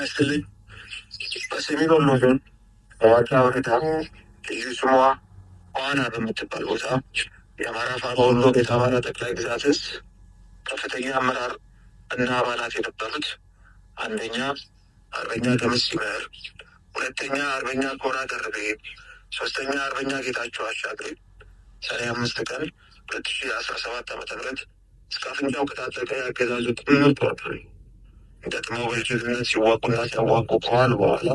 ይስጥልኝ። በሰሜን ወሎ ዞን በዋጃ ወረዳ ልዩ ስሟ ዋና በምትባል ቦታ የአማራ ፋኖ ወሎ ቤተ አማራ ጠቅላይ ግዛት እዝ ከፍተኛ አመራር እና አባላት የነበሩት አንደኛ አርበኛ ደምስ ይመር፣ ሁለተኛ አርበኛ ኮራ ደርቤ፣ ሶስተኛ አርበኛ ጌታቸው አሻግሬ ሰኔ 5 ቀን 2017 ዓ.ም እስከ አፍንጫው ከታጠቀ የአገዛዙ ጥምር ጦር ገጥመው በጀግንነት ሲዋጉና ሲያዋጉ ከዋሉ በኋላ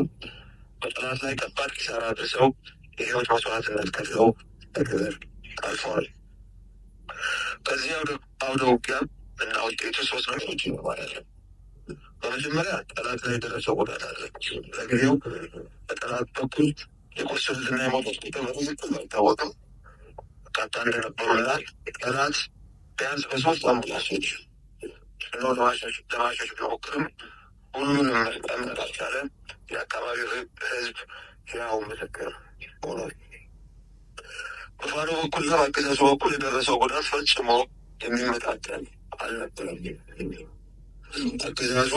በጠላት ላይ ከባድ ኪሳራ አድርሰው የህይወት መስዋዕትነት ከፍለው በክብር አልፈዋል። በዚህ አውደ ውጊያ እና ውጤቱ ሶስት ነገሮች ይኖራል። በመጀመሪያ ጠላት ላይ የደረሰው ጉዳት አለ። ለጊዜው በጠላት በኩል የቆሰሉትና የሞቱት ቁጥር በትክክል አይታወቅም። በርካታ እንደነበሩና ጠላት ቢያንስ በሶስት አምቡላንሶች ጭኖ ለማሸሽ ቢሞክርም ሁሉንም መፍጠን እንዳልቻለ የአካባቢው ህዝብ ያው ምስክር ሆኗል። በፋኖ በኩልና በአገዛዙ በኩል የደረሰው ጉዳት ፈጽሞ የሚመጣጠን አልነበረም። አገዛዙ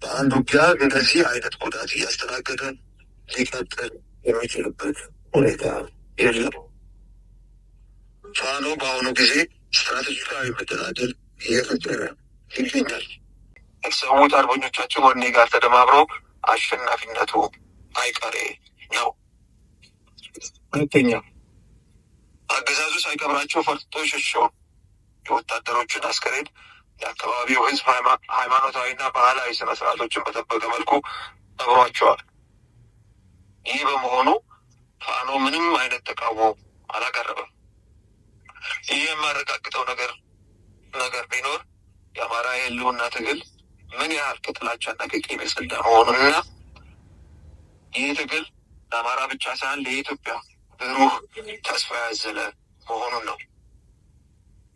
በአንድ ውጊያ እንደዚህ አይነት ጉዳት እያስተናገደ ሊቀጥል የሚችልበት ሁኔታ የለም። ፋኖ በአሁኑ ጊዜ ስትራቴጂካዊ መደላደል እየፈጠረ ይገኛል። የተሰዉት አርበኞቻችን ወኔ ጋር ተደማምሮ አሸናፊነቱ አይቀሬ ነው። ሁለተኛ፣ አገዛዙ ሳይቀብራቸው ፈርጥጦ የሸሸውን የወታደሮቹን አስከሬን የአካባቢው ህዝብ ሃይማኖታዊና ባህላዊ ስነስርዓቶችን በጠበቀ መልኩ ቀብሯቸዋል። ይህ በመሆኑ ፋኖ ምንም አይነት ተቃውሞ አላቀረበም። ይህ የማረጋግጠው ነገር ቢኖር የአማራ የህልውና ትግል ምን ያህል ከጥላቻና ከቂም የጸዳ መሆኑንና ይህ ትግል ለአማራ ብቻ ሳይሆን ለኢትዮጵያ ብሩህ ተስፋ ያዘለ መሆኑን ነው።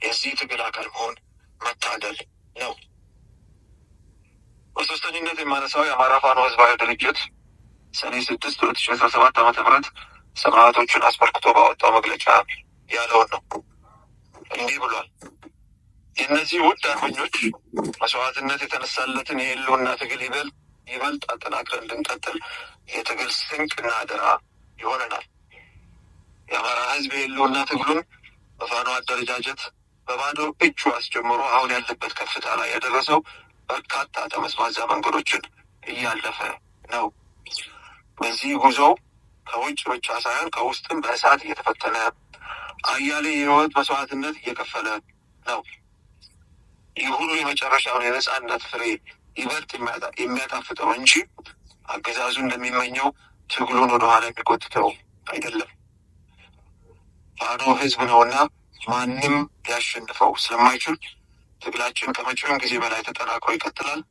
የዚህ ትግል አካል መሆን መታደል ነው። በሶስተኝነት የማነሳው የአማራ ፋኖ ህዝባዊ ድርጅት ሰኔ 6 2017 ዓ.ም ሰማዕቶቹን አስመልክቶ ባወጣው መግለጫ ያለውን ነው። እንዲህ ብሏል። የእነዚህ ውድ አርበኞች መስዋዕትነት የተነሳለትን የህልውና ትግል ይበልጥ አጠናክረን እንድንቀጥል የትግል ስንቅና አደራ ይሆነናል። የአማራ ህዝብ የህልውና ትግሉን በፋኖ አደረጃጀት በባዶ እጁ አስጀምሮ አሁን ያለበት ከፍታ ላይ ያደረሰው በርካታ ጠመዝማዛ መንገዶችን እያለፈ ነው። በዚህ ጉዞው ከውጭ ብቻ ሳይሆን ከውስጥም በእሳት እየተፈተነ አያሌ የህይወት መስዋዕትነት እየከፈለ ነው። ይህ ሁሉ የመጨረሻውን የነጻነት ፍሬ ይበልጥ የሚያጣፍጠው እንጂ አገዛዙ እንደሚመኘው ትግሉን ወደኋላ የሚጎትተው አይደለም። ፋኖ ህዝብ ነውና ማንም ሊያሸንፈው ስለማይችል ትግላችን ከመቼውም ጊዜ በላይ ተጠናክሮ ይቀጥላል።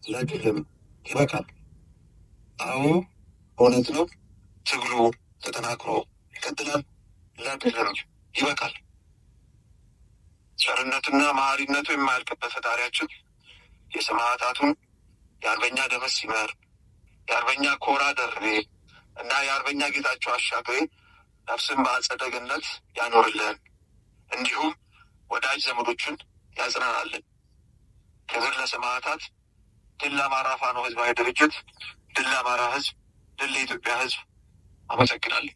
ለድልም ይበቃል። አዎ እውነት ነው። ትግሉ ተጠናክሮ ይቀጥላል። ለድልም ይበቃል። ቸርነቱና መሐሪነቱ የማያልቅበት ፈጣሪያችን የሰማዕታቱን የአርበኛ ደመስ ይመር፣ የአርበኛ ኮራ ደርቤ እና የአርበኛ ጌታቸው አሻግሬ ነፍስን በአጸደ ገነት ያኖርልን፣ እንዲሁም ወዳጅ ዘመዶቹን ያጽናናልን። ክብር ለሰማዕታት፣ ድል ለአማራ ፋኖ ህዝባዊ ድርጅት፣ ድል ለአማራ ህዝብ፣ ድል ለኢትዮጵያ ህዝብ። አመሰግናለሁ።